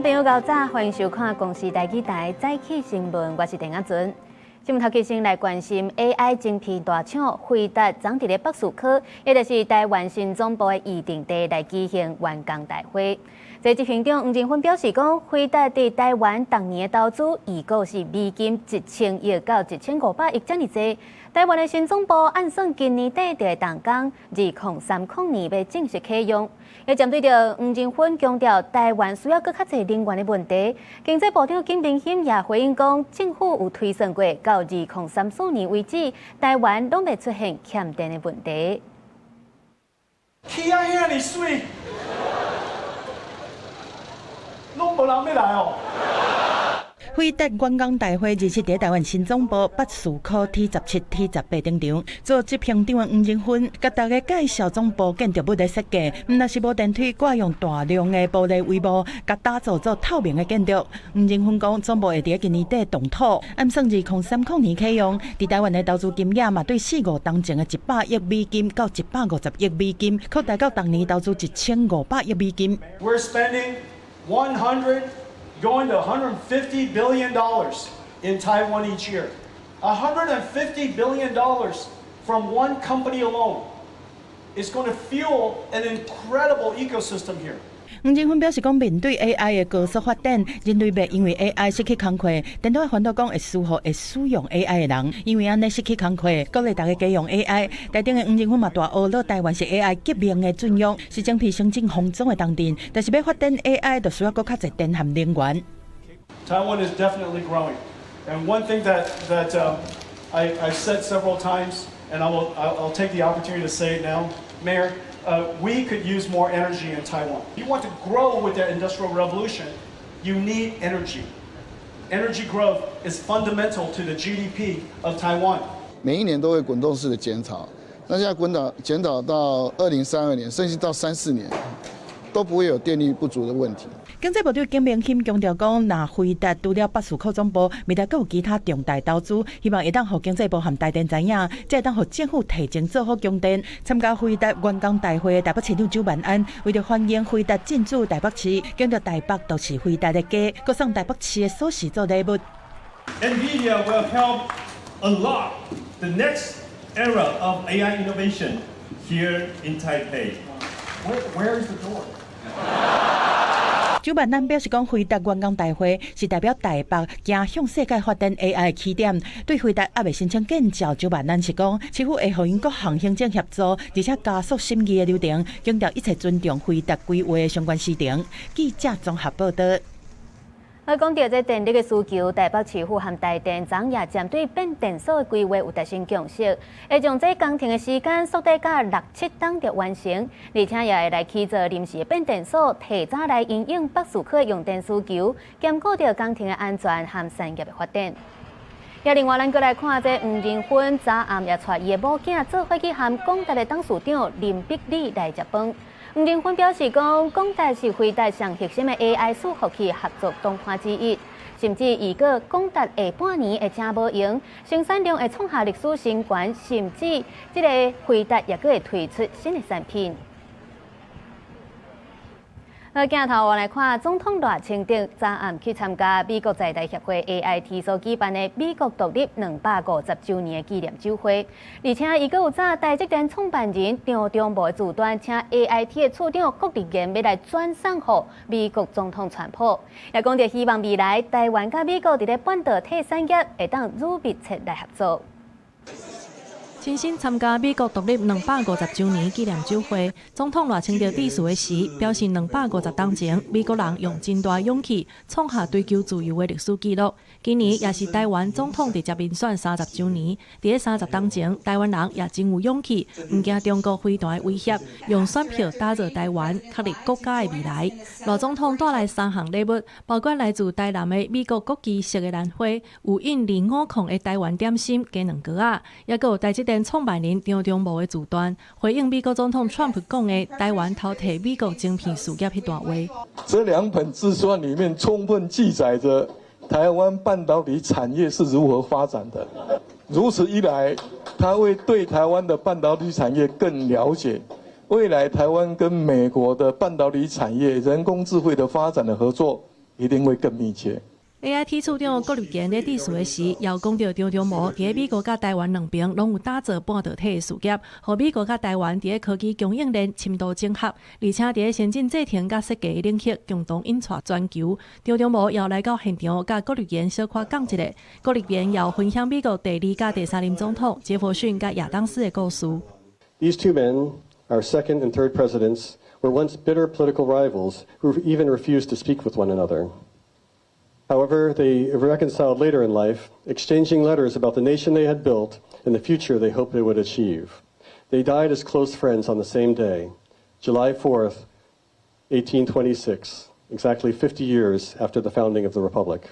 朋友𠢕早，歡迎收看公視台語台早起新聞，我是鄭亞尊。新聞頭起先來關心 AI 晶片大廠輝達，昨佇咧北士科，也就是台灣新總部的預定地來舉行員工大會。這執行長黃仁勳表示講，輝達佇台灣逐年的投資預估是美金1000億到1500億遮爾濟。台灣的新總部按算今年底就會動工，2030年欲正式啟用。也針對著黃仁勳強調台灣需要閣較濟能源的問題，經濟部長金明欣也回應講，政府有推算過，到2034年為止，台灣攏袂出現欠電的問題。起啊遐爾媠，攏無人欲來哦。輝達員工大會27佇台灣新總部北士科 T17、T18登場，做執行長的黃仁勳，共大家介紹總部建築物的設計，毋但是無電梯，閣用大量的玻璃帷幕，共打造做透明的建築。黃仁勳講，總部會佇今年底動土，按算2030年啟用。佇台灣的投資金額嘛，對四五冬前的100億美金到150億美金，擴大到逐年投資1500億美金。 We're spending 100 going to $150 billion in Taiwan each year. $150 billion from one company alone is going to fuel an incredible ecosystem here. 黃仁勳表示講，面對 AI 的高速發展，人類袂因為 AI 失去工課，顛倒煩惱講會輸予會使用 AI 的人，因為按呢失去工課，鼓勵大家加用 AI。台頂的黃仁勳嘛，大呵咾台灣是 AI 革命的震央，是晶片先進封裝的重鎮，但是欲發展 AI，就需要閣較濟電和能源。 Taiwan is definitely growing, and one thing that I've said several times, and I'll take the opportunity to say it now, Mayor. We could use more energy in Taiwan. You want to grow with that industrial revolution, you need energy. Energy growth is fundamental to the GDP of Taiwan. 每一年都會滾動式的檢討，那現在滾動檢討到2032年，甚至到34年，都不會有電力不足的問題。經濟部長金明欣強調講，若輝達除了北士科總部，未來閣有其他重大投資，希望會當予經濟部和台電知影，才會當予政府提前做好供電。參加輝達員工大會的台北市長蔣萬安，為著歡迎輝達進駐台北市，強調台北就是輝達的家，閣送台北市的鎖匙做禮物。 NVIDIA will help unlock the next era of AI innovation here in Taipei. Where is the door? 蔣萬安表示，講輝達員工大會是代表台北行向世界發展 AI 的起點。對輝達猶未申請建照，蔣萬安是講，市府會予𪜶各項行政協助，而且加速審議的流程，強調一切尊重輝達規劃的相關時程。記者綜合報道。啊，講到這電力的需求，台北市府和台電昨也針對變電所的規劃有達成共識，會將這工程的時間縮短到六七冬就完成，而且也會來起造臨時的變電所，提早來因應北士科的用電需求，兼顧著工程的安全和產業的發展。也另外，咱閣來看這黃仁勳昨暗也帶伊的某囝做伙去和廣達的董事長林碧里來食飯。黃仁勳表示講，廣達是輝達上核心的 AI 伺服器合作夥伴之一，甚至預告廣達下半年會真無閒，生產量會創下歷史新高，甚至這个輝達也閣會推出新的產品。好，鏡頭我來看，總統賴清德昨暗去參加美國在台協會 AIT 所舉辦的美國獨立250週年的紀念酒會，而且伊閣有早台積電創辦人張忠謀的自傳，請 AIT 的處長郭立言欲來轉送予美國總統川普，也講著希望未來台灣佮美國佇咧半導體產業會當愈密切來合作。親身參加美國獨立250週年紀念酒會，總統賴清德致辭的時表示，250冬前，美國人用真大勇氣創下追求自由的歷史紀錄。今年也是台灣總統直接民選30週年，佇咧30冬前，台灣人也真有勇氣，毋驚中國飛彈的威脅，用選票打造台灣，確立國家的未來。賴總統帶來三項禮物，包括來自台南的美國國旗色的蘭花，有印二五控的台灣點心雞卵糕仔，抑閣有台積電創辦人張忠謀的自傳，回應美國總統川普講的台灣偷提美國晶片事業彼段話。這兩本自傳裡面充分記載着台灣半導體產業是如何發展的。如此一來，他會對台灣的半導體產業更了解。未來台灣跟美國的半導體產業、人工智慧的發展的合作，一定會更密切。 AIT 處長郭立堅咧致辭的時，也有講著張忠謀佇美國佮台灣兩邊攏有打造半導體的事業，予美國佮台灣佇科技供應鏈深度整合，而且佇先進製程佮設計的領域共同引帶全球。張忠謀也來到現場，佮郭立堅小可講一下。郭立堅也分享美國第二佮第三任總統傑佛遜佮亞當斯的故事。 These two men, our second and third presidents, were once bitter political rivals who even refused to speak with one another. However, they reconciled later in life, exchanging letters about the nation they had built and the future they hoped they would achieve. They died as close friends on the same day, July 4th, 1826, exactly 50 years after the founding of the Republic.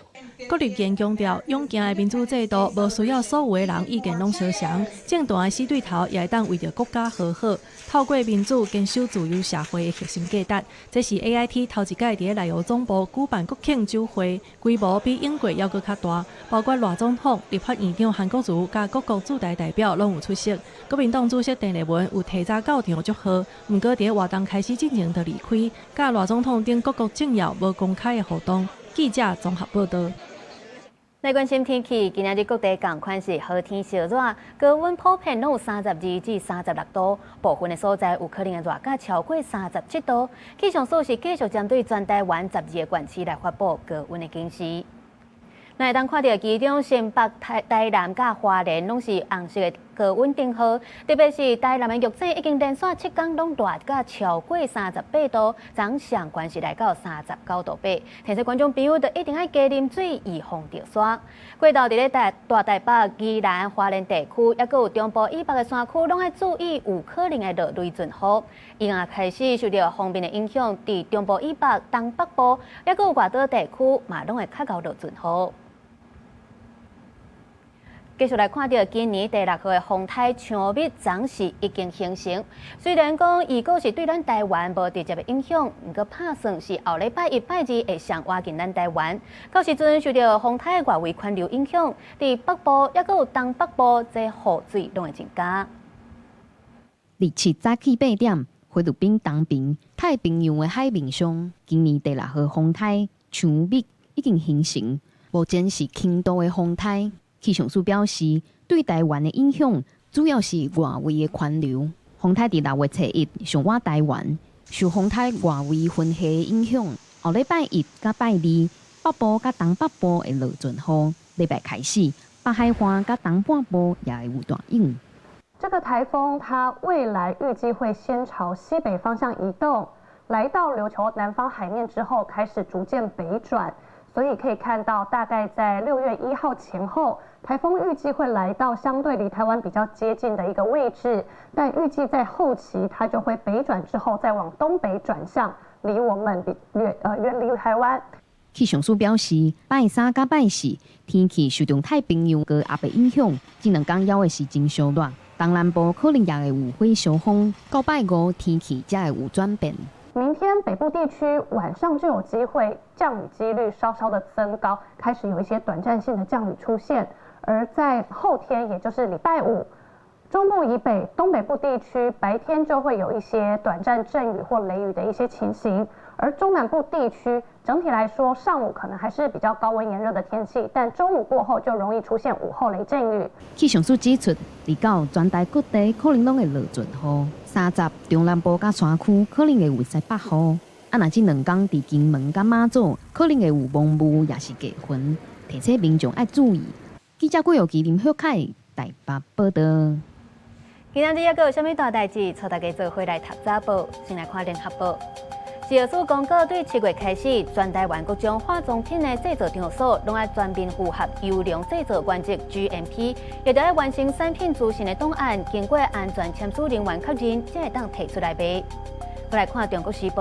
郭立堅強調，勇健的民主制度無需要所有的人意見攏相仝，政壇的死對頭也會當為著國家和好，透過民主堅守自由社會的核心價值。這是 AIT 頭一擺佇內閣總部舉辦國慶酒會，規模比英國猶閣較大，包括賴總統、立法院長韓國瑜佮各國駐台代表攏有出席。國民黨主席鄭麗文有提早到場祝賀，毋過佇活動開始進前就離開，佮賴總統等各國政要無公開的互動。記者綜合報導。來關心天氣，今仔日各地仝款是好天燒熱，高溫普遍攏有32至36度，部分的所在有可能會熱甲超過37度。氣象署是繼續針對全台灣12個縣市來發布高溫的警示。咱會當看著其中新北、台南佮花蓮攏是紅色的高溫燈號，特別是台南的玉井已經連續7天攏熱甲超過38度，昨上懸是來到39.8度。提醒觀眾朋友，就一定愛加啉水，預防著沙。過晝佇咧大台北、宜蘭、花蓮地區，抑閣有中部以北的山區，攏愛注意有可能會落雷陣雨。伊若開始受著鋒面的影響，佇中部以北、東北部，抑閣有外島地區，嘛攏會較𠢕落陣雨。繼續來看著今年第六號的風颱薔薇，昨時已經形成。雖然講伊閣是對咱台灣無直接的影響，毋過拍算是後禮拜一、拜二會上倚近咱台灣。到時陣受著風颱外圍環流影響，佇北部抑閣有東北部，這雨水攏會增加。27早起8點，菲律賓東邊太平洋的海面上，今年第六號風颱薔薇已經形成，目前是輕度的風颱。氣象署表示，對台灣的影響主要是外圍的環流。風颱佇6月初1上倚台灣，受風颱外圍雲系的影響，後禮拜一佮拜二，北部佮東北部會落陣雨。禮拜開始，北海岸佮東半部也會有大雨。這個颱風它未來預計會先朝西北方向移動，來到琉球南方海面之後，開始逐漸北轉。所以可以看到，大概在6月1號前後，颱風預計會來到相對離台灣比較接近的一個位置，但預計在後期它就會北轉之後，再往東北轉向，離我們比遠離台灣。氣象署表示，拜三佮拜四天氣受著太平洋高壓的影響，這兩工猶會是真燒熱，東南部可能也會有火燒風。到拜五天氣才會有轉變。明天北部地區晚上就有機會降雨幾率稍稍的增高，開始有一些短暫性的降雨出現。而在後天，也就是禮拜五，中部以北、東北部地區白天就會有一些短暫陣雨或雷雨的一些情形。而中南部地區整體來說，上午可能還是比較高溫炎熱的天氣，但中午過後就容易出現午後雷陣雨。氣象署指出，29全台各地可能攏會落陣雨，30中南部佮山區可能會有西北雨。啊，若這兩工佇金門佮馬祖可能會有濛霧，抑是低雲，提醒民眾愛注意。記者郭玉琪、林雪凱台北報導。今仔日猶閣有啥物大代誌？帶大家做伙來讀早報，先來看聯合報。食藥署公告，對7月開始，全台灣各種化妝品的製造場所，攏愛全面符合優良製造原則 GMP，也著愛完成產品資訊的檔案，經過安全簽署人員確認，才會當提出來賣。閣來看《中國時報》，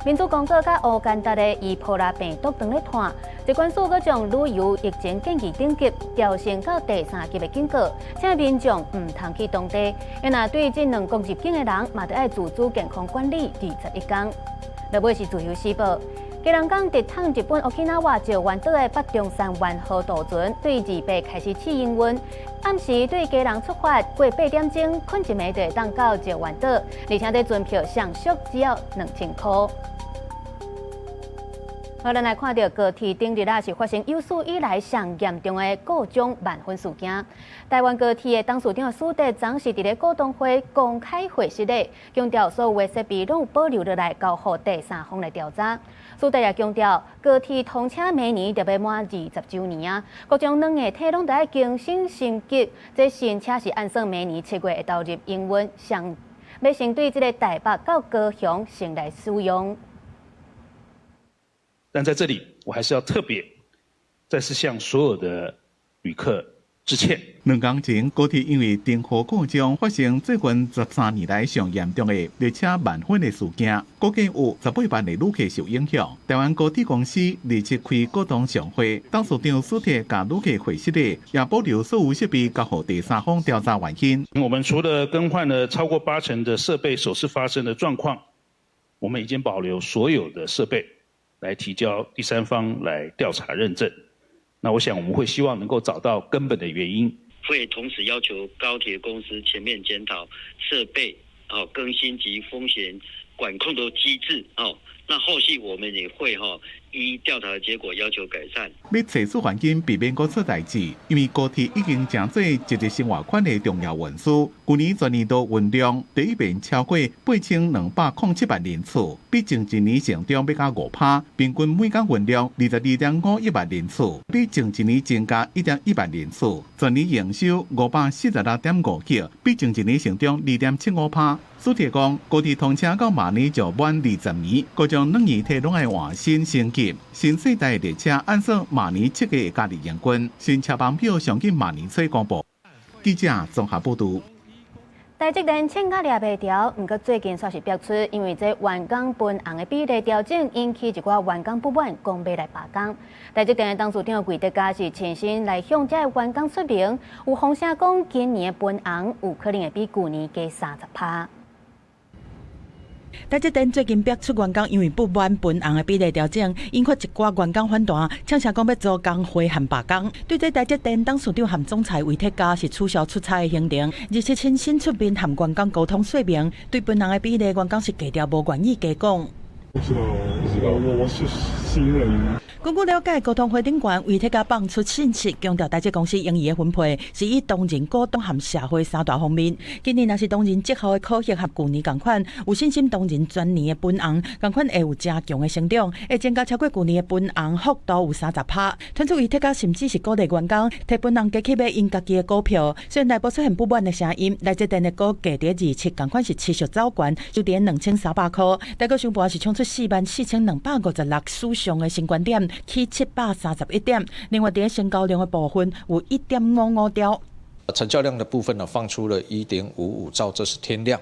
民主剛果佮烏干達的伊波拉病毒當咧傳，疾管署閣將旅遊疫情建議等級調升到第三級的警告，請民眾毋通去當地。若對這兩國入境的人，嘛著愛自主健康管理21天。落尾是自由時報，基隆港直通日本沖繩石垣島的北中山丸號渡船，對28開始試營運，暗時對基隆出發，過8點鐘，睏一暝就會當到石垣島，而且這船票上俗只要2000箍。好，咱來看著高鐵頂日啊，是發生有史以來上嚴重的故障慢分事件。台灣高鐵的董事長史德昨是佇咧股東會公開會室內，強調所有的設備攏有保留落來，交予第三方來調查。史德也強調，高鐵通車明年就欲滿20週年啊，各種軟硬體攏著愛更新升級。這新車是按算明年7月會投入營運，上欲先對這个台北到高雄先來使用。但在這裡，我還是要特別再次向所有的旅客致歉。2天前，高鐵因為燈號故障，發生最近13年來上嚴重的列車慢分的事件，估計有18萬的旅客受影響。台灣高鐵公司27開股東上會，董事長史鐵共旅客解釋的，也保留所有設備交予第三方調查原因。我們除了更換了超過8成的設備首次發生的狀況，我們已經保留所有的設備來提交第三方來調查認證。那我想我們會希望能夠找到根本的原因。會同時要求高鐵公司全面檢討設備哦更新及風險管控的機制哦。那後續我們也會哈依調查的結果要求改善。欲揣出原因，避免閣出代誌，因為高鐵已經成做一日生活圈的重要運輸。去年全年度運量第一遍超過8207萬人次，比前一年成長欲加5%，平均每工運量22.51萬人次，比前一年增加1.1萬人次。全年營收546.5億，比前一年成長2.75%。史鐵講，高鐵通車到明年就滿20年，各種軟硬體攏愛換新升級，新世代列車按算明年7月會加入營運，新車班表上緊明年初公布。記者綜合報導。台積電衝甲掠袂牢，毋過最近煞是爆出，因為這員工分紅的比例調整，引起一寡員工不滿，講欲來罷工。台積電的董事長魏哲家是親身來向這个員工說明，有風聲講今年的分紅有可能會比舊年加30%。台積電最近爆出員工因為不滿分紅的比例調整，引發一寡員工反彈，嗆聲講欲組工會和罷工。對這台積電董事長和總裁魏哲家是取消出差的行程，而且親身出面和員工溝通說明，對分紅的比例，員工是低調無願意加講。不知道，不知道，我是新人。根據了解，股東會頂懸魏哲家放出信息，強調台積公司盈餘的分配是以當人、股東和社會三大方面。今年若是當人績效的考核和舊年仝款，有信心當人全年的分紅仝款會有誠強的成長，會增加超過舊年的分紅幅度有30%。傳出魏哲家甚至是鼓勵員工提分紅加去買𪜶家己的股票。雖然內部出現不滿的聲音，台積電的股價佇27仝款是持續走懸，收佇2300塊，台股收盤是衝出44,256史上的新高點，去731點。另外，佇成交量的部分有1.55兆。成交量的部分呢，放出了1.55兆，這是天量。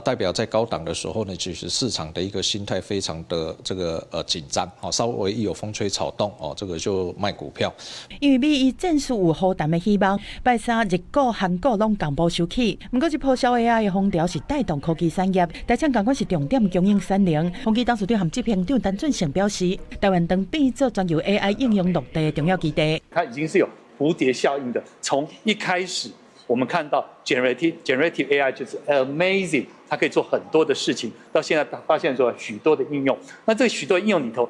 代表在高檔的時候呢，其實市場的一個心態非常的這個緊張，哦，稍微一有風吹草動，哦，這個就賣股票。因為美伊戰事有和談的希望，拜三日股、韓股攏共無收起。毋過這波小 AI 的風潮是帶動科技產業，台廠仝款是重點供應產能。宏碁董事長和執行長陳俊聖表示，台灣當變做全球 AI 應用落地的重要基地。它已經是有蝴蝶效應的，從一開始。我們看到 generative AI 就是 amazing，它可以做很多的事情。到現在發現說許多的應用，那這許多應用裡頭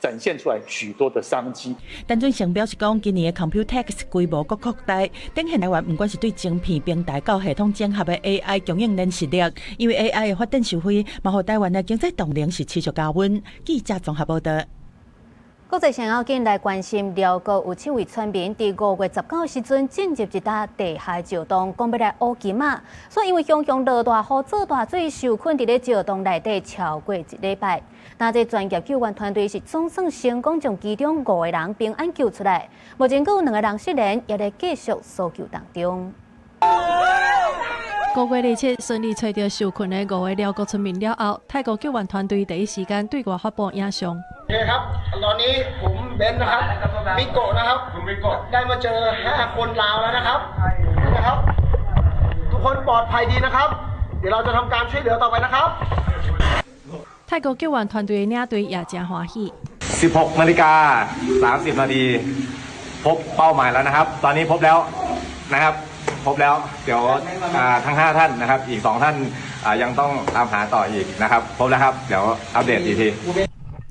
展現出來許多的商機。陳俊聖表示講，今年的 Computex 規模閣擴大，展現台灣毋管是對晶片平台到系統整合的 AI 供應鏈實力，因為 AI 的發展受惠，嘛予台灣的經濟動能是持續加溫。記者綜合報道。國際上要緊來關心，寮國有七位村民佇5月19時陣進入一搭地下石洞，講欲來挖金仔，所以因為雄雄落大雨、做大水，受困佇咧石洞內底超過一禮拜。但這專業救援團隊是總算成功將其中五個人平安救出來，目前閣有兩個人失聯，也咧繼續搜救當中。5月27順利揣著受困的五个寮國村民了後，泰國救援團隊第一時間對外發布影像。 โอเคครับ ตอนนี้ผมเบนซ์นะครับ มิโกะนะครับ ได้มาเจอ 5 คนลาวแล้วนะครับนะครับ ทุกคนปลอดภัยดีนะครับ เดี๋ยวเราจะทำการช่วยเหลือต่อไปนะครับ 泰國救援團隊的領隊也誠歡喜。 16นาฬิกา30นาทีพบเป้าหมายแล้วนะครับ ตอนนี้พบแล้วนะครับ พบแล้ว เดี๋ยวทั้ง 5 ท่านนะครับ อีก 2 ท่านยังต้องตามหาต่ออีกนะครับ พบแล้วครับ เดี๋ยวอัปเดตอีกที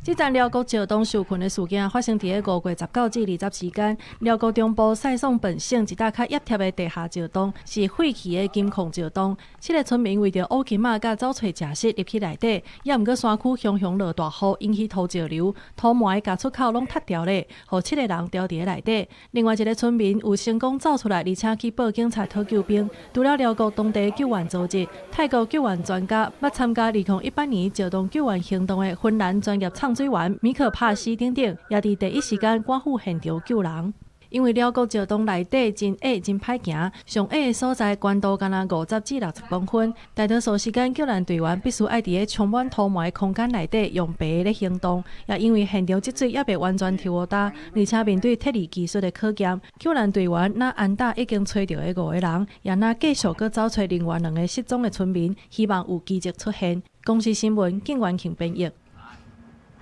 這層寮國石洞受困的事件發生佇5月19至20之間，寮國中部賽頌本省一搭較壓貼的地下石洞，是廢棄的金礦石洞。七个村民為著挖金仔佮走揣食食入去內底，猶毋過山區雄雄落大雨，引起土石流，土埋佮出口攏塌掉咧，予七个人牢佇咧內底。另外一个村民有成功走出來，而且去報警察討救兵。除了寮國當地救援組織、泰國救援專家，捌參加2018年石洞救援行動的芬蘭專業藏水員米可帕西等等，也佇第一時間趕赴現場救人。因為寮國石洞內底真狹真歹行，上狹的所在懸度干焦50至60公分，大多數時間救援隊員必須愛佇咧充滿土埋的空間內底用爬咧行動。也因為現場積水猶未完全抽予焦，而且面對體力技術的考驗，救援隊員若安搭已經揣著的五个人，也若繼續閣走揣另外兩个失蹤的村民，希望有奇蹟出現。公視新聞，景元慶編譯。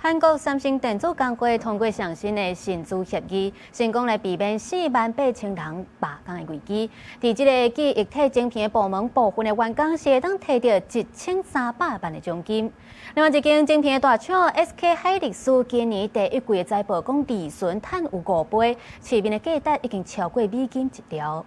韓國三星電子工會通過上新的薪資協議，成功來避免48,000人罷工的危機。佇這个記憶體晶片的部門，部分的員工是會當提著1300萬的獎金。另外一間晶片的大廠 SK 海力士今年第一季的財報講利潤趁有5倍，市面的價值已經超過美金1兆。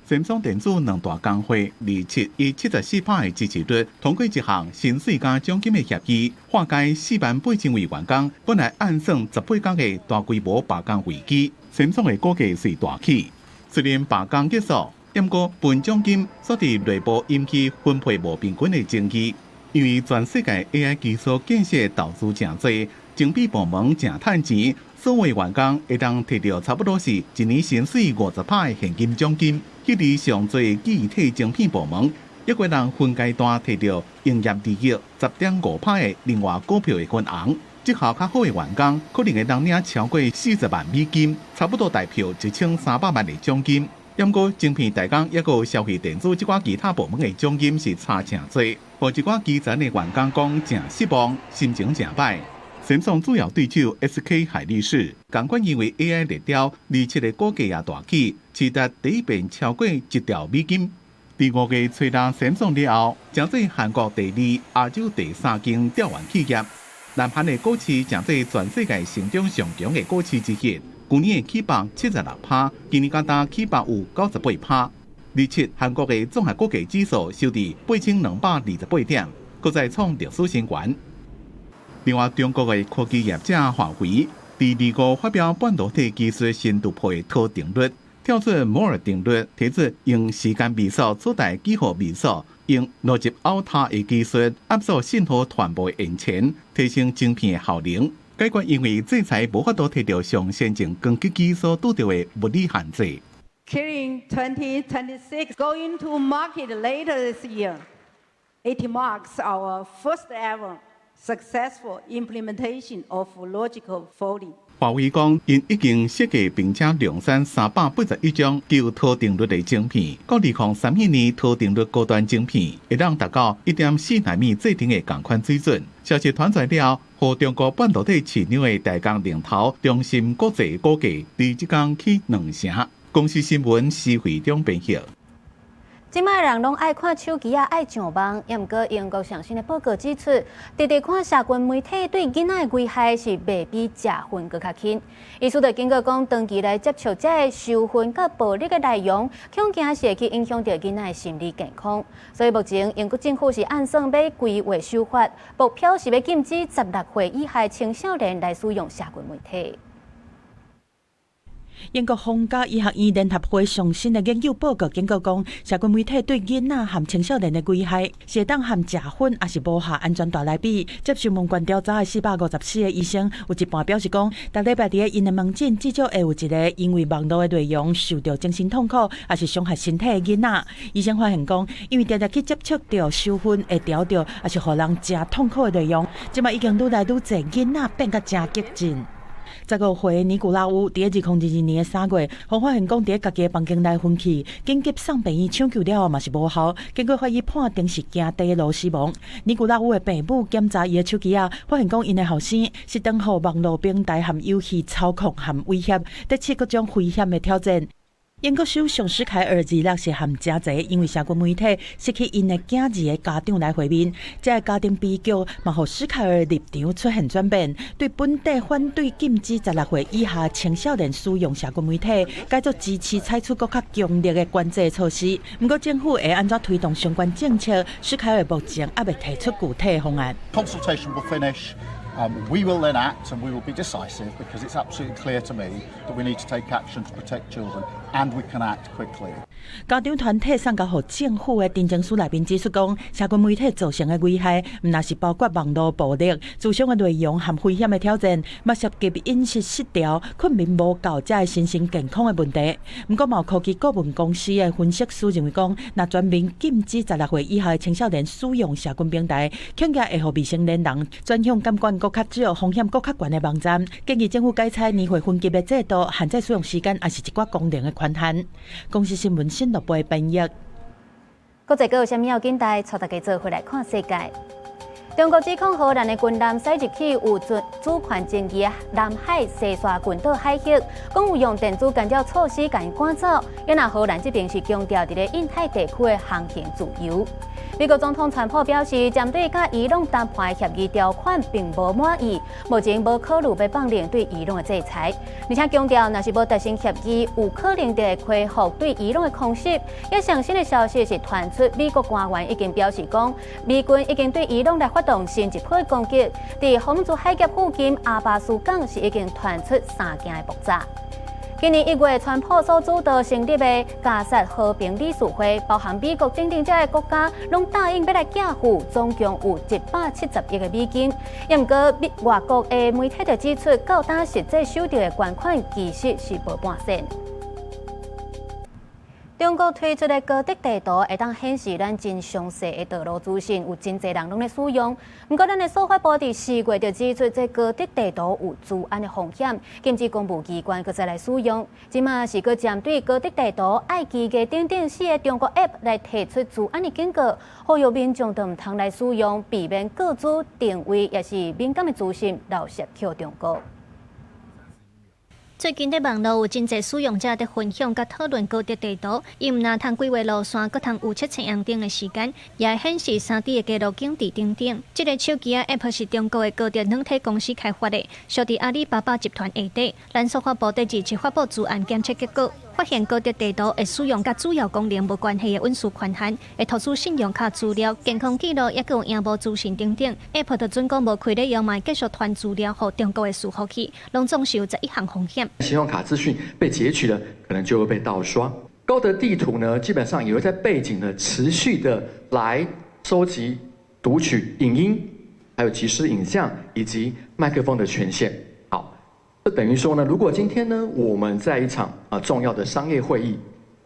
三星電子兩大工會27以74%的支持率通過一項薪水佮獎金的協議，化解48,000位員工本來按算18工的大規模罷工危機。三星的股價隨大起，雖然罷工結束，毋過分獎金煞佇內部引起分配無平均的爭議，因為全世界 AI 技術建設投資誠濟，晶片部門誠趁錢，所有員工會當提著差不多是一年薪水50%的現金獎金。彼佇上濟記憶體晶片部門，一個人分階段提著營業利益10.5%的另外股票的分紅，績效較好的員工可能會當領超過40萬美金，差不多代表1300萬的獎金。毋過晶片代工抑閣消費電子這寡其他部門的獎金是差誠濟，予一寡基層的員工講誠失望，心情誠歹。三星主要對手 SK 海力士，仝款因為 AI 熱潮，27的股價也大起，市值第一遍超過1兆美金。佇5月初六三星了後，成做韓國第二、亞洲第三間吊腕企業。南韓的股市成做全世界成長上強的股市之一。舊年起76%，今年敢焦起有98%。27韓國的綜合股價指數收佇8228點，閣再創歷史新高。另外，中國的科技業者華為，佇25發表半導體技術新突破的陀定律，跳出摩爾定律，提出用時間媺速取代幾何媺速，用邏輯拗塔的技術壓縮信號傳播的延遲，提升晶片的效能，解決因為制裁無法度提著上先進光刻機所拄著的物理限制。 Kirin 2026 going to market later this year. It marks our first ever successful implementation of logical folding. 華為講，𪜶已經設計並且量產381張具陀定律的晶片，到2031年陀定律高端晶片會當達到1.4納米製程的仝款水準。消息傳出來了後，予中國半導體市場的代工龍頭中芯國際股價佇這工起2成。公視新聞施惠中編譯。這擺人攏愛看手機仔，愛上網。猶毋過英國上新的報告指出，直直看社群媒體對囡仔的危害是袂比食薰閣較輕。醫師就警告講，長期來接觸這个受薰佮暴力的內容，恐驚是會去影響著囡仔的心理健康。所以目前英國政府是按算欲規劃修法，目標是欲禁止16歲以下青少年來使用社群媒體。英國皇家醫學院聯合會上新的研究報告警告講，社群媒體對囡仔和青少年的危害，是會當和食薰抑是無下安全帶來比。接受問卷調查的454個醫生，有一半表示講，逐禮拜佇咧𪜶的門診至少會有一个因為網路的內容受著精神痛苦，抑是傷害身體的囡仔。醫生發現講，因為常常去接觸著受薰會著著，抑是予人誠痛苦的內容，這擺已經愈來愈濟囡仔變甲誠激進。15歲尼古拉烏佇2022年3月，予發現講佇家己的房間內昏去，緊急送病院搶救了後嘛是無效，結果法醫判定是驚地爐死亡。尼古拉烏的爸母檢查伊的手機仔，發現講𪜶的後生是當予網路平台和遊戲操控和威脅，得起各種危險的挑戰。英國首相施凱爾二六是和誠濟因為社群媒體失去𪜶的囝兒的家長來會面，這个家庭悲劇嘛，予施凱爾立場出現轉變，對本地反對禁止16歲以下青少年使用社群媒體，改做支持採取閣較強烈的管制措施。毋過政府會按怎推動相關政策？施凱爾目前猶未提出具體方案。 Consultation will finish. We will then act and we will be decisive because it's absolutely clear to me that we need to take action to protect children and we can act quickly. 家長團體送交予政府的陳情書內面指出講，社群媒體造成的危害，毋但是包括網路暴力、資訊的內容和危險的挑戰，嘛涉及飲食失調、睏眠無夠這个身心健康的問題。毋過，嘛有科技顧問公司的分析師認為講，若全面禁止16歲以下的青少年使用社群平台，恐驚會予未成年人轉向監管閣較少、風險閣較懸的網站。建議政府改採年歲分級的制度，限制使用時間，抑是一寡功能的權限。公視新聞新樂部的編譯。國際閣有啥物要緊代，帶大家做伙來看世界。中國指控荷蘭的軍艦駛入去有主權爭議的南海西沙群島海域，講有用電子干擾措施共伊趕走。若荷蘭這邊是強調佇咧印太地區的航行自由。美國總統川普表示，針對佮伊朗談判的協議條款並無滿意，目前無考慮欲放寬對伊朗的制裁，而且強調，若是無達成協議，有可能就會恢復對伊朗的空襲。一上新的消息是傳出，美國官員已經表示講，美軍已經對伊朗來發動新一波攻擊，佇荷姆茲海峽附近阿巴斯港是已經傳出三件的爆炸。今年1月，川普所主導成立的加薩和平理事會，包含美國等等這个國家，攏答應欲來寄付總共有170億的美金。毋過，外國的媒體就指出，到今實際收著的捐款其實是無半仙。中國推出的高德地圖會當顯示咱真詳細的道路資訊，有真濟人攏咧使用。毋過，咱的司法部佇4月就指出，這高德地圖有資安的風險，禁止公務機關閣再來使用。這馬是閣針對高德地圖、愛奇藝等等四個中國 App 來提出資安的警告，呼籲民眾都毋通來使用，避免個資定位抑是敏感的資訊流洩去中國。最近佇網路有真濟使用者佇分享佮討論高德地圖，伊毋但通規劃路線，閣通預測青紅燈的時間，也會顯示3D 的街路景地等等。這个手機仔 App 是中國的高德軟體公司開發的，屬佇阿里巴巴集團下底。咱司法部佇27發布資安檢測結果，發現高德地圖會使用佮主要功能無關係的隱私權限，會讀取信用卡資料、健康記錄，抑閣有螢幕資訊等等。App 就準講無開咧用，嘛會繼續傳資料予中國的伺服器，攏總是有11項風險。信用卡資訊被截取了，可能就會被盜刷。高德地圖呢，基本上也會在背景呢持續的來收集、讀取影音，還有即時影像以及麥克風的權限。好，這等於說呢，如果今天呢，我們在一場啊重要的商業會議，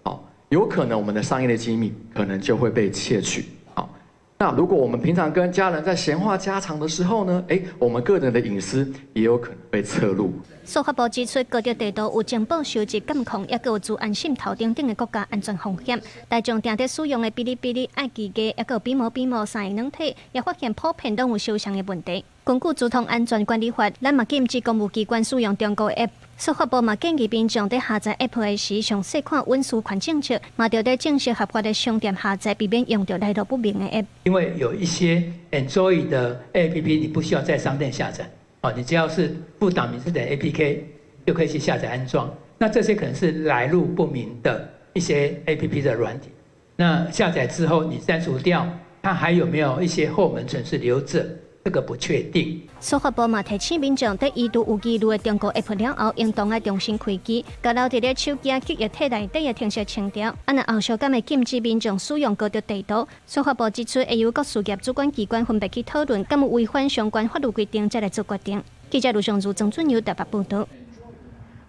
好，有可能我們的商業的機密可能就會被竊取。好，那如果我們平常跟家人在閒話家常的時候呢，誒，我們個人的隱私也有可能被側錄。司法部指出，高德地圖有情報收集、監控，抑閣有資安滲透等等的國家安全風險。大眾定佇使用的嗶哩嗶哩、愛奇藝，抑閣有比某比某三个軟體，也發現普遍攏有相像的問題。根據資通安全管理法，咱嘛禁止公務機關使用中國 App。司法部嘛建議民眾佇下載 App 的時，詳細看隱私權政策，嘛著佇正式合法的商店下載，避免用著來路不明的 App。因為有一些 Android 的 APP，你不需要在商店下載。哦，你只要是附檔名是點 APK，就可以去下載安裝。那這些可能是來路不明的一些 APP 的軟體。那下載之後，你刪除掉，它還有沒有一些後門程式留著？這個不確定。司法部嘛提醒民眾，佇疑似有疑慮的中國 App 了後，應當愛重新開機，共留佇咧手機記憶體內底的程式清掉。啊，若後續敢會禁止民眾使用高德地圖？司法部指出，會由各事業主管機關分別去討論，敢有違反相關法律規定，再來做決定。記者盧尚如、曾俊友台北報導。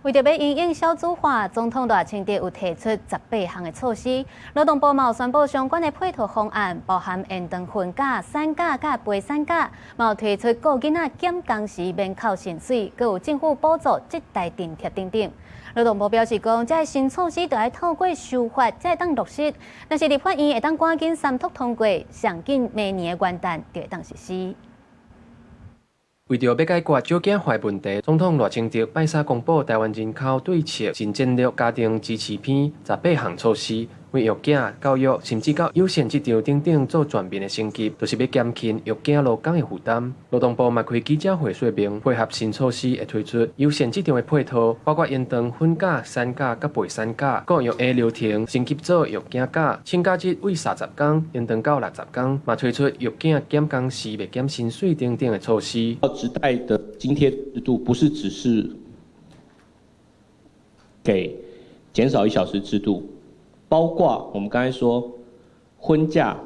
為著欲因應少子化，總統賴清德有提出18項的措施。勞動部嘛有宣布相關的配套方案，包含延長婚假、產假、佮陪產假，嘛有提出顧囡仔減工時免扣薪水，閣有政府補助這代津貼等等。勞動部表示講，這个新措施著愛透過修法才會當落實，但是立法院會當趕緊三讀通過，上緊明年的元旦就會當實施。為著欲解決少子化問題，總統賴清德拜三公布台灣人口對策新戰略家庭支持篇18項措施，為育囝、教育，甚至到有限職場等等做全面的升級，就是欲減輕育囝勞工的負擔。勞動部嘛開記者會說明，配合新措施會推出優先職場的配套，包括延長婚假、產假佮陪產假，閣育嬰流程升級做育囝假，請假日為30工延長到60工，嘛推出育囝減工時袂減薪水等等的措施。職代的津貼制度不是只是給減少1小時制度，包括我們剛才說婚假、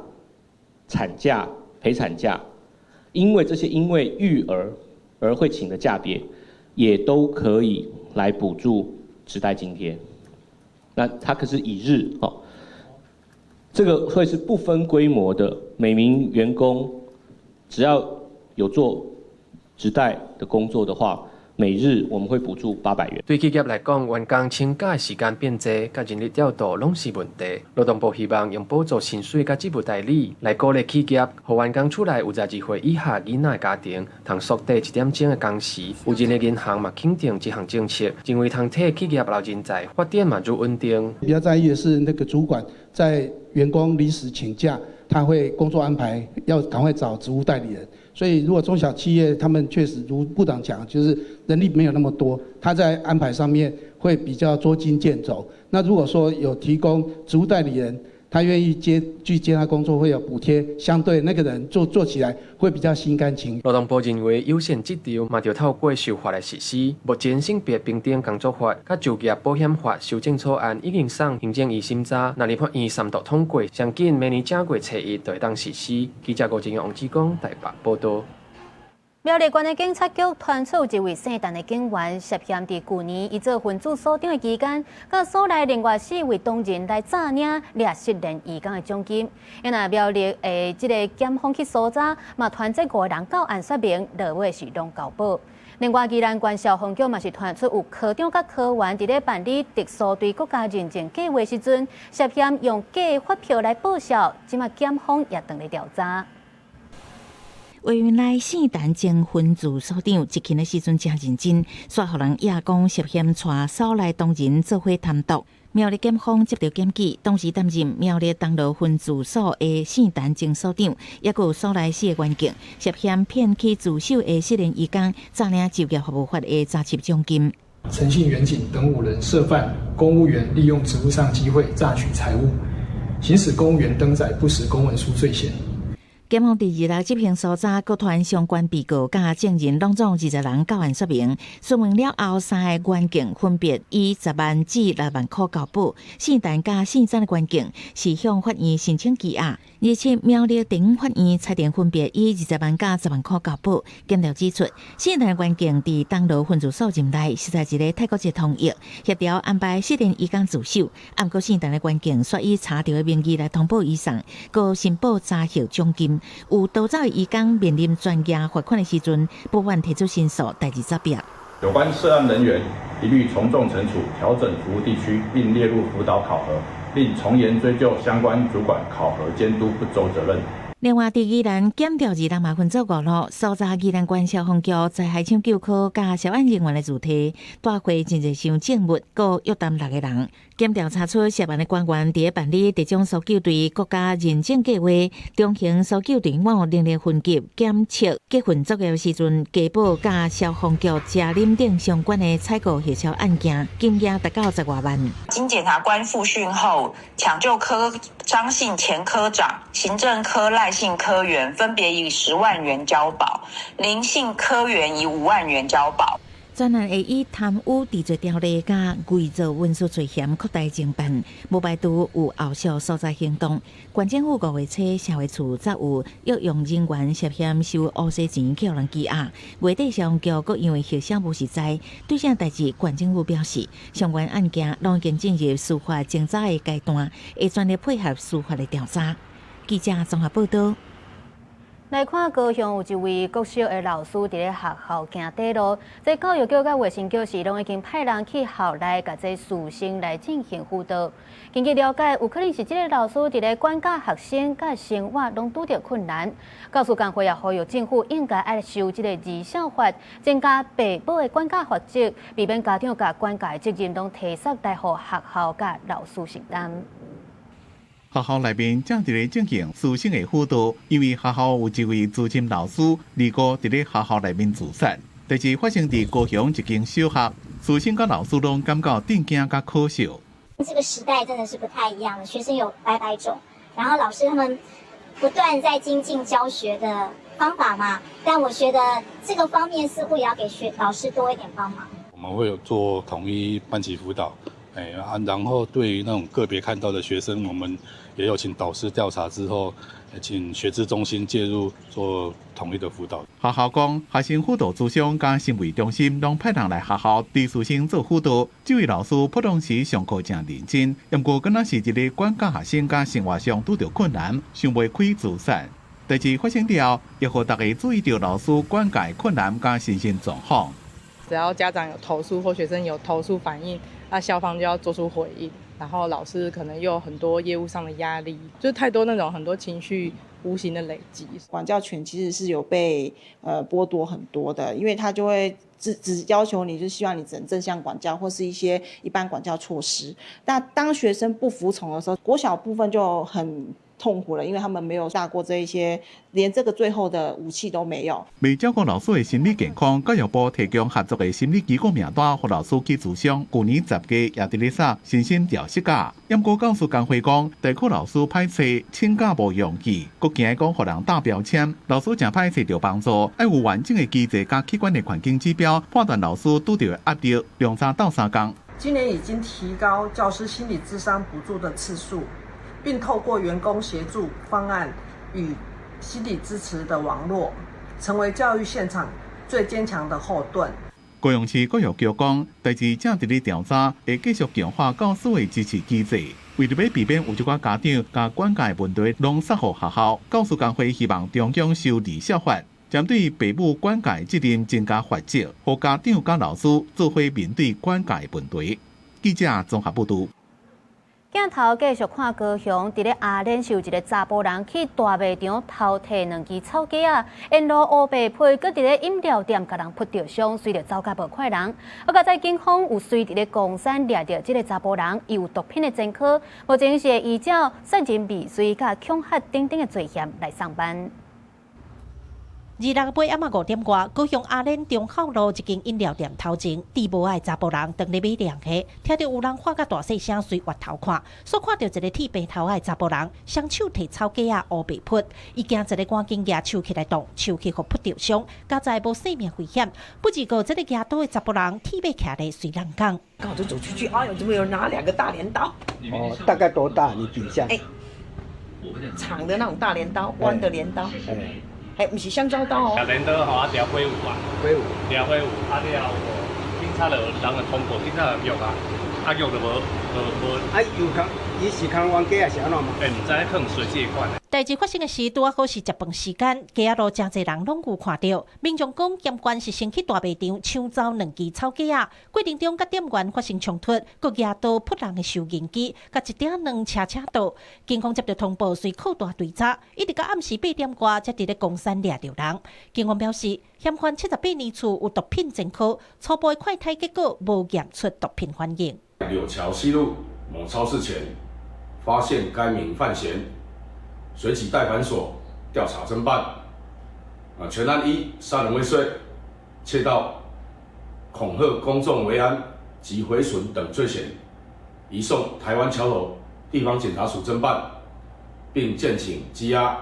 產假、陪產假，因為這些因為育兒而會請的假別，也都可以來補助職代津貼。那它可是以日哦，這個會是不分規模的，每名員工只要有做職代的工作的話，每日我們會補助800元。對企業來講，員工請假的時間變濟，佮人力調度攏是問題。勞動部希望用補助薪水佮職務代理來鼓勵企業，予員工厝內有12歲以下囡仔的家庭，通縮短1點鐘的工時。有人力銀行嘛肯定這項政策，認為通替企業留人才，發展嘛愈穩定。比較在意的是那個主管在員工臨時請假，他會工作安排要趕快找職務代理人。所以，如果中小企業他們確實如部長講，就是人力沒有那麼多，他在安排上面會比較捉襟見肘。那如果說有提供職務代理人，他願意接去接他工作會有補貼，相對那個人做起來會比較心甘情願。勞動部認為有限職場嘛著透過修法來實施。目前性別平等工作法佮就業保險法修正草案已經送行政院審查，若立法院三讀通過，上緊明年正月初一就會當實施。記者吳正陽、王志剛台北報導。苗栗縣的警察局傳出一位姓陳的警員涉嫌佇舊年伊做分駐所長的期間，佮所內另外四位同仁來詐領掠失聯移工的獎金。因若苗栗的這個檢方去搜查，嘛傳這五個人到案說明，落尾是攏交保。另外，宜蘭縣消防局嘛是傳出有科長佮科員佇咧辦理特殊對國家認證計畫時陣，涉嫌用假發票來報銷，這馬檢方也正咧調查。畫面內姓陳前分駐所長執勤的時陣誠認真，煞予人掖講涉嫌帶所內同仁做伙貪瀆。苗栗檢方接到檢舉，當時擔任苗栗東螺分駐所的姓陳前所長，抑閣有所內四個員警，涉嫌騙取自首的失聯移工，詐領就業服務法的查緝獎金。陳姓員警等五人涉犯公務員利用職務上機會詐取財物，行使公務員登載不實公文書罪嫌。檢方佇26執行搜查，閣傳相關被告佮證人，攏總20人到案說明。詢問了後，三个員警分別以10萬至6萬箍交保。姓陳佮姓張的員警是向法院申請羈押，而且苗栗地方法院裁定分別以20萬佮10萬箍交保。檢調指出，姓陳員警佇東螺分駐所任內，實在一个泰國籍通譯協調安排失聯移工自首。毋過姓陳的員警煞以查著的名義來通報移送，閣申報查獲獎金。有逃走的移工面臨懸崖罰款的時陣，不願提出申訴，代誌執業。有關涉案人員一律從重懲處，調整服務地區，並列入輔導考核，另從嚴追究相關主管考核監督不周責任。另外，佇宜蘭檢調二人嘛分做五路，搜查宜蘭縣消防局災害搶救科佮消安人員的住宅，帶回真濟箱證物，閣約談六個人。檢調查出涉案的官員佇咧辦理特種搜救隊國家認證計畫、中型搜救隊伍能力分級檢測結訓作業時陣，加報佮消防局食啉等相關的採購核銷案件，金額達到10外萬。經檢察官複訊後，搶救科張姓前科長、行政科賴姓科員分別以10萬元交保，林姓科員以5萬元交保。專案會以貪污治罪條例佮偽造文書罪嫌擴大偵辦，無排除有後續搜查行動。縣政府5月初社會處則有約用人員涉嫌收烏色錢去予人羈押，月底消防局閣因為核銷無實在，對這代誌，縣政府表示，相關案件攏已經進入司法偵查的階段，會全力配合司法的調查。記者綜合報導。來看高雄有一位國小的老師佇咧學校行短路，這教育局佮衛生局是攏已經派人去校內共這師生來進行輔導。根據了解，有可能是這个老師佇咧管教學生佮生活攏拄著困難。教師工會也呼籲政府應該愛修這个兒少法，增加爸母的管教罰則，避免家長共管教的責任攏推卸來予學校佮老師承擔。學校內面正佇咧進行師生的輔導，因為學校有一位資深老師，二哥佇咧學校內面自殺。代誌發生佇高雄一間小學，師生佮老師攏感覺震驚佮可惜。這個時代真的是不太一樣了，學生有百百種，然後老師他們不斷在精進教學的方法嘛，但我覺得這個方面似乎也要給學老師多一點幫忙。我們會有做統一班級輔導。哎啊，然後對於那種個別看到的學生，我們也有請導師調查之後，請學資中心介入做統一的輔導。學校講，學生輔導諮商佮心衛中心攏派人來學校對師生做輔導。這位老師普通時上課誠認真，毋過敢若是佇咧管教學生佮生活上拄著困難，想袂開自殺。代誌發生了，也予大家注意著老師管教困難佮身心狀況。只要家長有投訴或學生有投訴反映，那校方就要做出回應，然後老師可能又有很多業務上的壓力，就太多那種很多情緒無形的累積。管教權其實是有被剝奪很多的，因為他就會只要求你，就希望你只能正向管教或是一些一般管教措施。那當學生不服從的時候，國小部分就很痛苦了，因為他們沒有大過這一些，連這個最後的武器都沒有。為照顧老師的心理健康，教育部提供合作的心理機構名單，予老師去諮商。舊年10月也佇咧寫身心調適假。毋過教師工會講，代課老師歹揣，請假無容易，閣驚講予人貼標籤。老師誠歹揣著幫助，愛有完整的機制佮客觀的環境指標，判斷老師拄著的壓力，量查鬥相共。今年已經提高教師心理諮商補助的次數。並透過員工協助方案與心理支持的網絡，成為教育現場最堅強的後盾。高雄市教育局講，代誌正佇咧調查，會繼續強化教師的支持機制，為著欲避免有一寡家長共管教的問題攏推予學校，教師工會希望中央修兒少法，針對爸母管教的責任增加罰則，予家長佮老師做伙面對管教的問題。記者綜合報導。鏡頭繼續看高雄，佇咧阿蓮是有一个查埔人去大賣場偷提兩支草雞仔，沿路烏白撲，閣佇咧飲料店共人撲著傷，隨著走甲無看人。啊，佳哉警方有隨佇咧岡山掠著這个查埔人，伊有毒品的前科，目前是會依照殺人未遂、佮恐嚇等等的罪嫌來送辦。26尾暗仔5點外，高雄阿蓮忠孝路一間飲料店頭前，戴帽仔的查埔人當咧買涼茶，聽著有人喊甲大細聲，隨越頭看，所看著一个剃白頭仔的查埔人，雙手提草雞仔烏白撲，伊驚一个趕緊舉手起來擋，手去予撲著傷，佳哉無性命危險。不過這个舉刀的查埔人鐵馬徛咧隨人講，剛好就走出去，哎呦，怎麼有人拿兩個大鐮刀？哦，大概多大？你比一下。欸，長的那種大鐮刀，彎的鐮刀。欸，毋是香蕉刀哦。鐮刀吼，啊，掠火有啊，火有，掠火有，啊了後，警察就人就通報，警察就約啊，啊約就無無無。啊，有扛，伊是扛冤家還是按怎嘛？欸，毋知，可能隨這款的。代誌發生的時，拄仔好是食飯時間，街仔路誠濟人攏有看著。民眾講，嫌犯是先去大賣場搶走兩支草雞仔，過程中佮店員發生衝突，閣舉刀撲人的收銀機，佮一鼎兩車車刀。警方接著通報，隨擴大追查，一直到暗時8點外，才佇咧岡山掠著人。警方表示，嫌犯78年次有毒品前科，初步的快篩結果無驗出毒品反應。柳橋西路某超市前，發現該名犯嫌。隨即帶返所調查偵辦，啊，全案依殺人未遂、竊盜、恐嚇公眾維安及毀損等罪嫌，移送台灣橋頭地方檢察署偵辦，並建請羈押。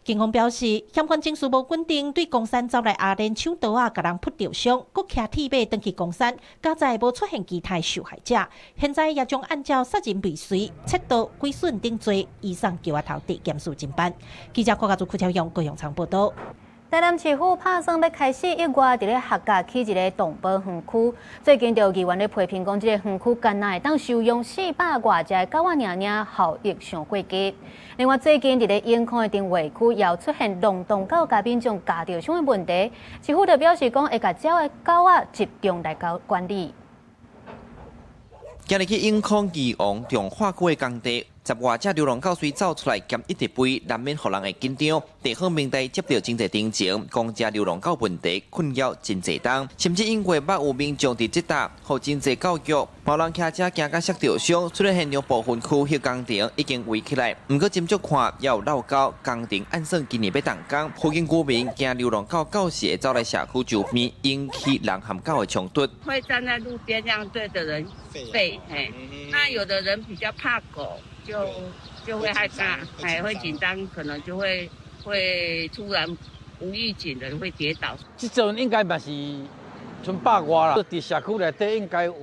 警方表示，嫌犯情勢無穩定，對岡山走來阿蓮搶刀仔，共人撲著傷，閣騎鐵馬轉去岡山，佳哉無出現其他受害者。現在也將按照殺人未遂、竊盜、毀損等罪，移送橋仔頭地檢署偵辦。記者郭家祖、柯超勇、高雄場報道。台南市府拍算欲開始意外佇咧學甲起一个動保園區，最近就有議員咧批評講，這个園區干焦會當收容400外隻狗仔爾爾，效益傷過低。另外，最近佇咧永康的重劃區也有出現浪蕩狗共民眾咬著傷的問題，市府就表示講會共遮的狗仔集中來搞管理。今日去永康義王重劃區的工地，十外隻流浪狗隨走出來，兼一直吠，難免予人會緊張。地方民代接著真濟澄清，講這流浪狗問題困擾真濟冬，甚至因為捌有民眾佇這搭，予真濟狗腳，有人騎車驚甲摔著傷。雖然現場部分區域工程已經圍起來，毋過斟酌看猶有漏溝，工程按算今年欲動工。附近居民驚流浪狗到時會走來社區周邊，引起人和狗的衝突。會站在路邊這樣對著人吠，嘿，那有的人比較怕狗，就會害怕，還會緊張，可能就會突然無預警的會跌倒。這陣應該嘛是賰百外啦，佇社區內底應該有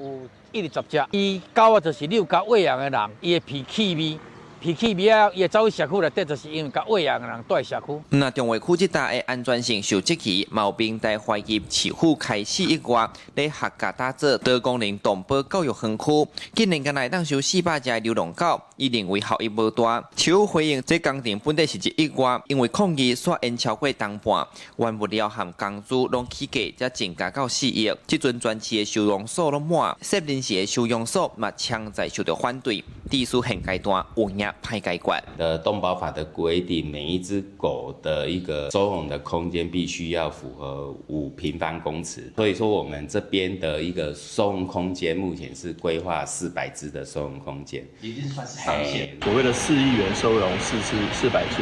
10隻。伊狗仔就是你有共餵養的人，伊的鼻氣味。脾氣味啊，伊會走去社區內底，就是因為共餵養的人蹛社區。那重劃區這搭的安全性受質疑，嘛有民代懷疑市府開始意外咧學甲打造多功能動保教育園區，竟然干焦會當收400隻的流浪狗，伊認為效益無大。市府回應，這工程本底是一意外，因為抗議煞延超過冬半，原物料和工資攏起價，才增加到4億。這陣全市的收容所攏滿，設臨時的收容所嘛常在受著反對，致使現階段有影歹解決。的動保法的規定，每一隻狗的一個收容的空間必須要符合5平方公尺，所以說我們這邊的一個收容空間目前是規劃400隻的收容空間，已經算是上限。所謂的4億元收容4隻400隻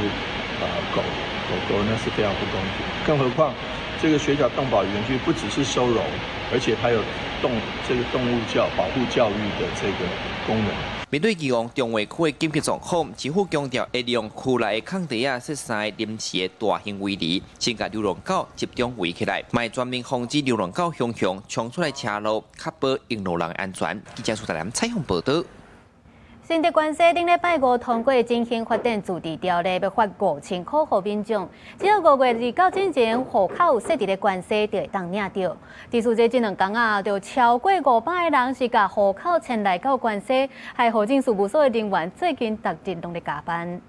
狗狗，那是非常不公平。更何況這個學甲動保園區不只是收容，而且它有這個動物保護教育的這個功能。面對基隆重劃區的緊急狀況，市府強調會利用區內的空地仔設三个臨時的大型圍籬，先共流浪狗集中圍起來，嘛會全面防止流浪狗雄雄衝出來車路，確保用路人安全。記者蘇台南採訪報導。新竹縣西頂禮拜五通過振興發展自治條例，欲發5000箍予民眾。只要5月29之前，戶口設佇咧關西，就會當領著。至此這2工仔，就超過500个人是共戶口遷來到關西，害戶政事務所的人員最近逐日攏咧加班。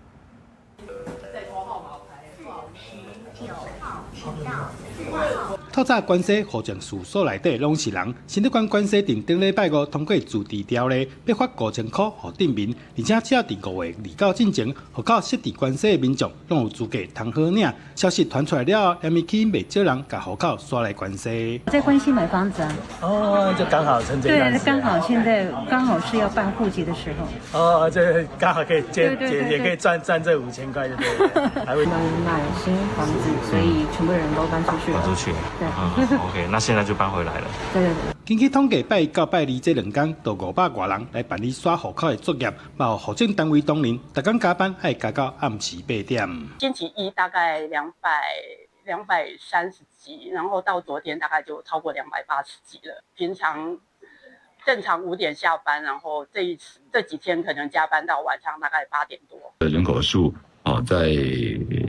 透早關西戶政事務所內底攏是人，新竹縣關西鎮頂禮拜五通過自治條例，欲發5000箍予鎮民，而且只要佇5月29進前，戶口設佇關西的民眾攏有資格通好領。消息傳出來了後，也吸引袂少人共戶口徙來關西。在關西買房子啊？哦，就剛好趁這段時間。對，剛好現在剛好是要辦戶籍的時候。哦，這剛好可以借借，也可以賺這5000塊，就對了。還會。我們買新房子，所以全部人都搬出去。搬出去。對。OK，那現在就搬回來了。對對對。根據統計，拜一到拜二這2工，就500外人來辦理徙戶口的作業，嘛有戶政單位同仁，逐工加班愛加到暗時8點。星期一大概230幾，然後到昨天大概就超過280幾了。平常正常5點下班，然後這一次這幾天可能加班到晚上大概8點多。人口數哦，在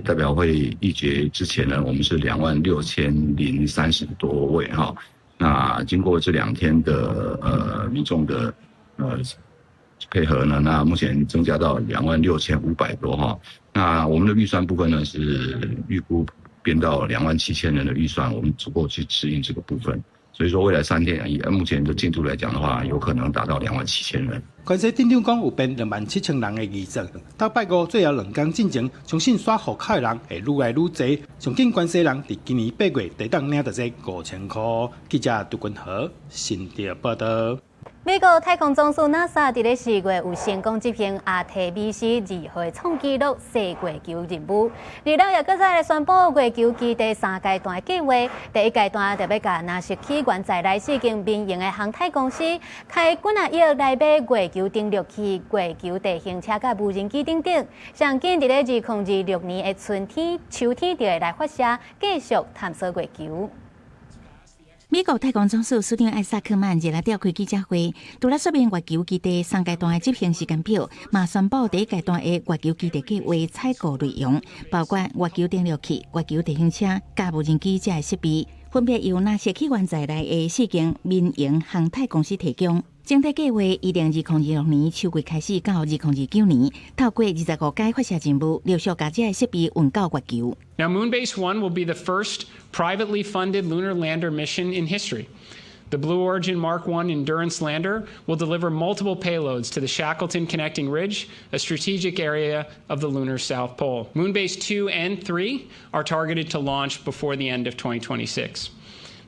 代表會議決之前呢，我們是26,030多位哈。那經過這2天的民眾的配合呢，那目前增加到26,500多哈。那我們的預算部分呢，是預估變到27,000人的預算，我們足夠去適應這個部分。所以說未來3天以目前的進度來講的話，有可能達到27,000人。關西鎮長講有編27,000人的預算，到拜五最後2工進前，相信徙戶口的人會愈來愈濟。上緊關西人佇今年8月就當領著這5000箍。記者杜君和新竹報導。美國太空總署 NASA 佇咧4月有成功執行阿提米斯2號的創紀錄踅月球任務，二日也閣再來宣布月球基地三階段的計畫。第一階段就欲共若失去原在來四間民營的航太公司開幾仔億來買月球登陸器、月球地形車佮無人機等等。上緊佇咧2026年的春天、秋天就會來發射，繼續探索月球。美國太空總署署長艾薩克曼日來召開記者會，除了說明月球基地三階段的執行時間表，嘛宣布第一階段的月球基地計劃採購內容，包括月球登陸器、月球地形車、佮無人機這的設備，分別由 NASA 起源在內的四間民營航太公司提供。整體計劃預定2026年秋季開始到2029年，透過25改發射任務，陸續共這的設備運到月球。 Now, Moonbase One will be the first privately funded lunar lander mission in history. The Blue Origin Mark 1 Endurance lander will deliver multiple payloads to the Shackleton Connecting Ridge, a strategic area of the lunar South Pole. Moonbase 2 and 3 are targeted to launch before the end of 2026.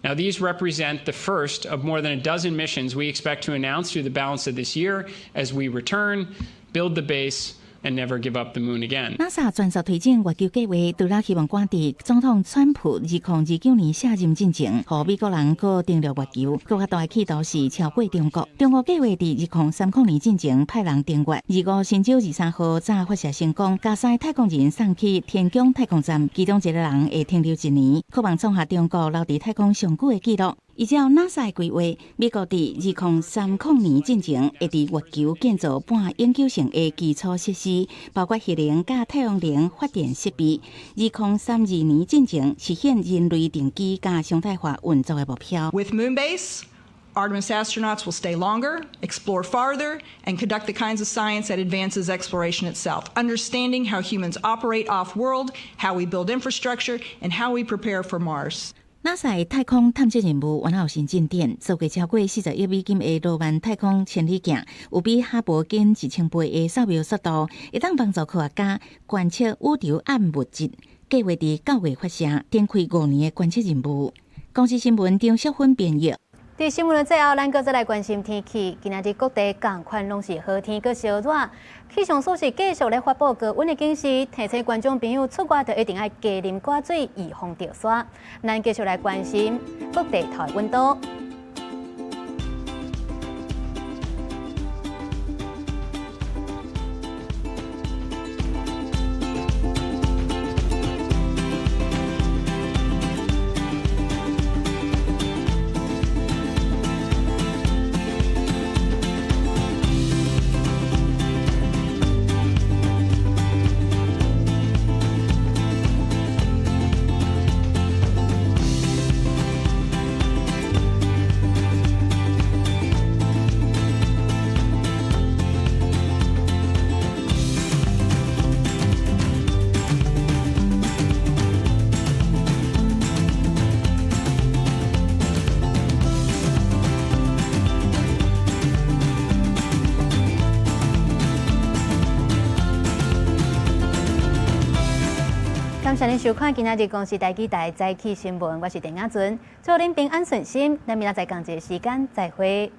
Now, these represent the first of more than a dozen missions we expect to announce through the balance of this year as we return, build the base, and never give up the moon again. NASA 全速推進月球計劃，除了希望趕佇總統川普2029年卸任進前，予美國人閣登陸月球，閣較大的企圖是超過中國。中國計劃佇2030年進前派人登月，25神舟23號早發射成功，共三个太空人送去天宮太空站，其中一個人會停留一年，渴望創下中國留佇太空上久的紀錄。依照 NASA 的規劃，美國佇2030年進前會佇月球建造半永久性的基礎設施，包括核能佮太陽能發電設備。2032年進前實現人類定居佮常態化運作的目標。 With Moonbase, Artemis astronauts will stay longer, explore farther, and conduct the kinds of science that advances exploration itself, understanding how humans operate off-world, how we build infrastructure, and how we prepare for Mars. NASA 太空探測任務原來有新進展，造價超過40億美金的羅曼太空千里鏡，有比哈勃緊1000倍的掃描速度，會當幫助科學家觀測宇宙暗物質。計劃佇9月發射，展開5年的觀測任務。公視新聞張淑芬編譯。佇新聞的最後，咱閣再來關心天氣。今仔日各地仝款攏是好天，閣燒熱。氣象署是繼續咧發布高溫的警示，提醒觀眾朋友出外就一定愛加啉寡水，預防著沙。咱繼續來關心各地頭的溫度。感謝您收看今仔日公視台語台早起新聞，我是鄭雅純，祝您平安順心，咱明仔載仝一个時間再會。